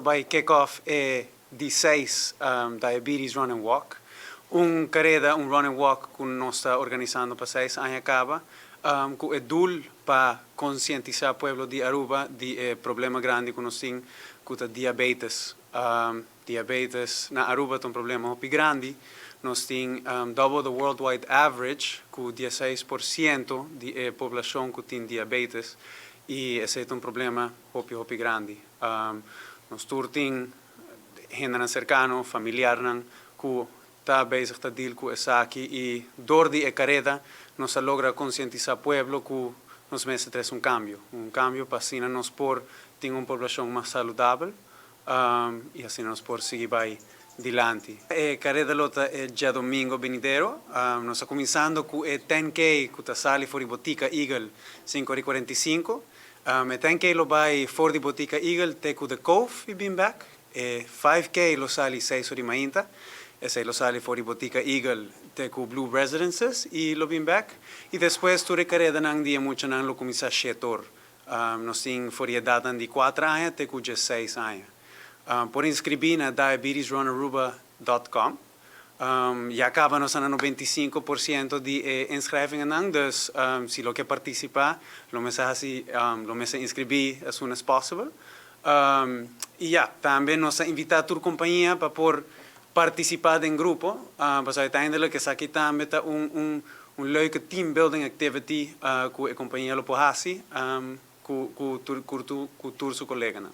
Bay kick-off e di 6 Diabetes Run and Walk. Un careda, un run and walk cu nos ta organisando pa 6 aña caba, cu e doel pa concientisa pueblo di Aruba di e problema grandi cu nos tin, cu ta diabetes. Diabetes na Aruba ta un problema hopi grandi. Nos tin double the worldwide average, cu 16% di e poblacion cu tin diabetes y esey ta un problema hopi hopi grandi. Nos tur tin hende cercano, familiar cu ta bezig ta deal cu esaki y door di e careda nos a logra concientisa pueblo cu nos mester trece un cambio, un cambio pa asina nos por tin un poblacion mas saludabel y asina nos por sigui bay dilanti. E careda lo ta e diadomingo venidero, nos ta cuminsando cu e 10K cu ta sali for di Botica Eagle 5:45. E 10K lo bay for di Botica Eagle te cu The Cove y bin back. E 5K lo sali 6 or di mainta. Esey lo sali for di Botica Eagle te cu Blue Residences y lo bin back. Y despues tur e caredanan di muchanan lo cuminsa 7 or. Nos tin for di edad di 4 aña te cu 6 aña. Por inscribi na diabetesrunaruba.com. Ya caba nos na 95% di inschrijvingen, dus si lo kier participa, lo mester asina, lo mester inscribi as soon as possible. Y ja, tambe nos ta invita tur compania pa por participa den grupo. Pa uiteindelijk esaki tambe ta un leuke team building activity cu e compania lo por haci cu tur su coleganan.